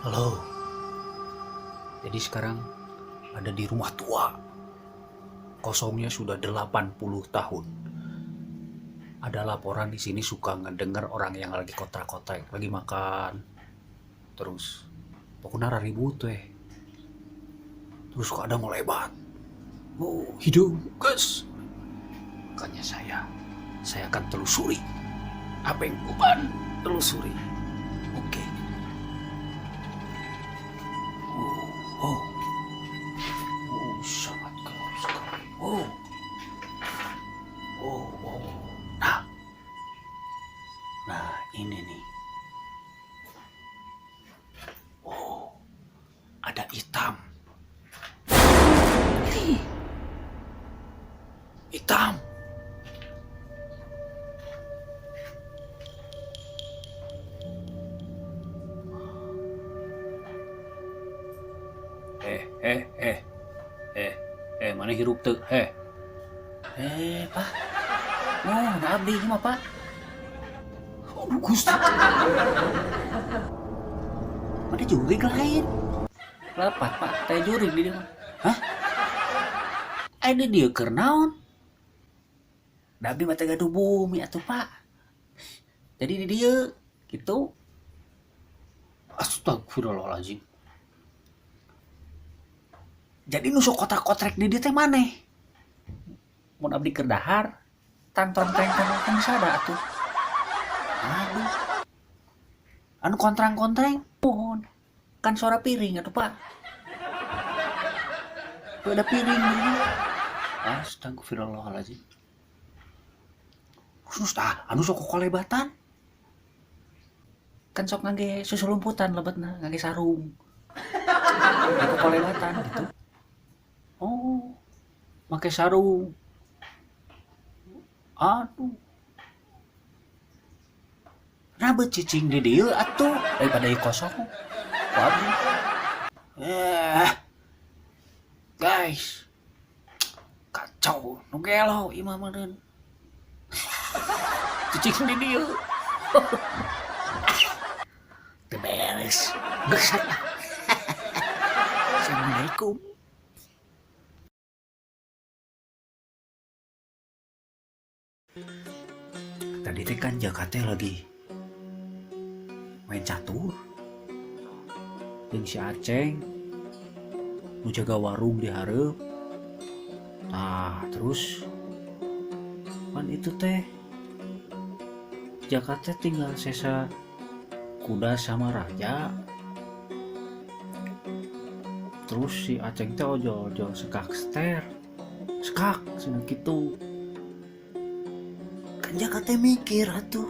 Halo. Jadi sekarang ada di rumah tua. Kosongnya sudah 80 tahun. Ada laporan di sini suka ngedenger orang yang lagi kontrak-kotrek, lagi makan. Terus pokoknya ribut weh. Terus suka ada ngolebat. Oh, hidup, guys. Makanya saya akan telusuri. Apa yang bukan telusuri. Oke. Oh, oh. Oh, sangat gelap sekali. Oh. Oh, oh. Nah. Nah, ini nih. Oh, ada hitam. Ini. Hitam. Eh, eh, eh. Eh, eh, mana hirup tuh? Eh. Eh, Pak. Oh, nah abdi mah, Pak. Aduh, Gusti. Mana jurig lain? Lepat, Pak. Teh jurig di dieu mah. Hah? Eh, di dieu keur naon? Da abdi mah teh gaduh bumi atuh, Pak. Jadi di dieu gitu. Astagfirullahaladzim. Jadi nu sok kotak-kotrek di dieu teh maneh? Mun abdi keur dahar, tantong teng kan sada atuh. Aduh. Anu kontrang-kontreng, mohon. Kan suara piring atuh, Pak. Tuh ada piring di. Astagfirullahaladzim. Khusus ah, anu sok kolebatan. Kan sok ngangge susulumputan lebetna, ngangge sarung. Ngangge kolebatan gitu. Oh, make sarung. Aduh. Nah, cicing di dieu atuh daripada ieu kosong. Ku abdi. Eh. Guys. Kacau, nu gelo ieu mah meureun. Cicing di dieu. Teu beres. Geus. Assalamualaikum. Tadi teh kan Jaka teh lagi main catur jeung si Aceng nu jaga warung di hareup. Nah, terus kan itu teh Jaka teh tinggal sesa kuda sama raja. Terus si Aceng teh ojol-ojol sekak ster. Sekak cenah kitu. Kan Jaka teh mikir atuh.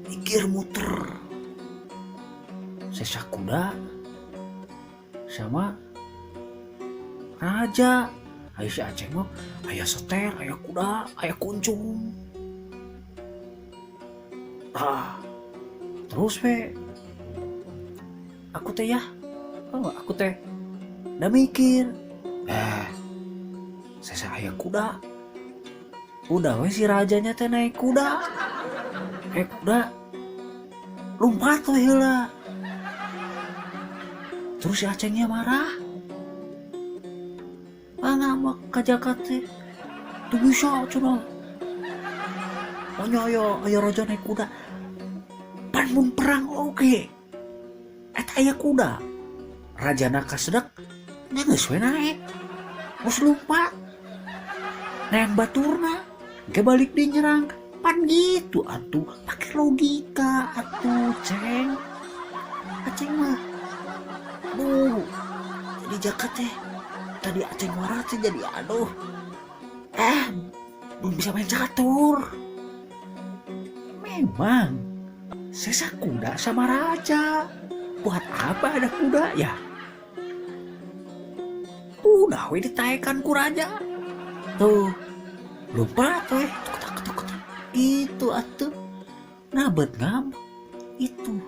Mikir muter. Sesa kuda sama raja. Ayo si Aceng mah aya seter, aya kuda, aya kuncung. Ah, terus we aku teh ya, oh, aku teh udah mikir, eh, sesa aya kuda, udah we si rajanya teh naik kuda, lompat we heula. Terus si Acengnya marah, ah ngambek ka Jaka teh, tuh bisa cenah. Pokoknya aya raja naik kuda. Pan mun perang oge. Eta aya kuda. Rajana kasedek nya geus we naek. Terus lompat. Neang baturna. Ge balik dinyerang. Pan gitu atuh, pakai logika atuh, Ceng. Aceng mah. Aduh. Jadi Jaka teh tadi Aceng marah teh jadi aduh. Eh, belum bisa main catur. Memang sesa kuda sama raja. Buat apa ada kuda ya? Udah we ditaekan ku raja. Tuh, lupa tuh eh. Tuk tak tuk tak. Itu atuh. Nah, bet ngam. Itu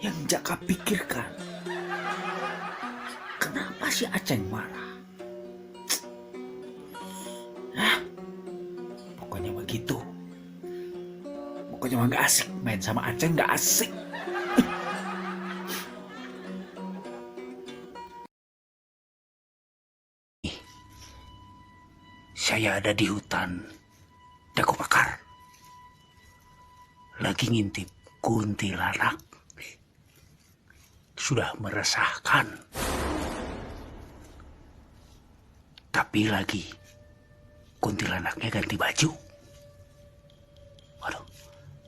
yang Jaka pikirkan. Kenapa si Aceng marah? Hah? Pokoknya begitu. Pokoknya mah gak asik main sama Aceng, gak asik. Saya ada di hutan Dago Pakar. Lagi ngintip kuntilanak. Sudah meresahkan. Tapi lagi kuntilanaknya ganti baju. Waduh,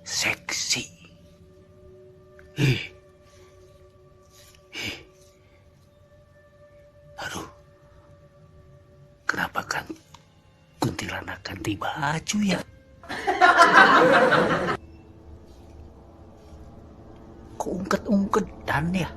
seksi. Ih. Ih. Aduh. Kenapa kan kuntilanak ganti baju ya? Kok ungket-ungketan ya?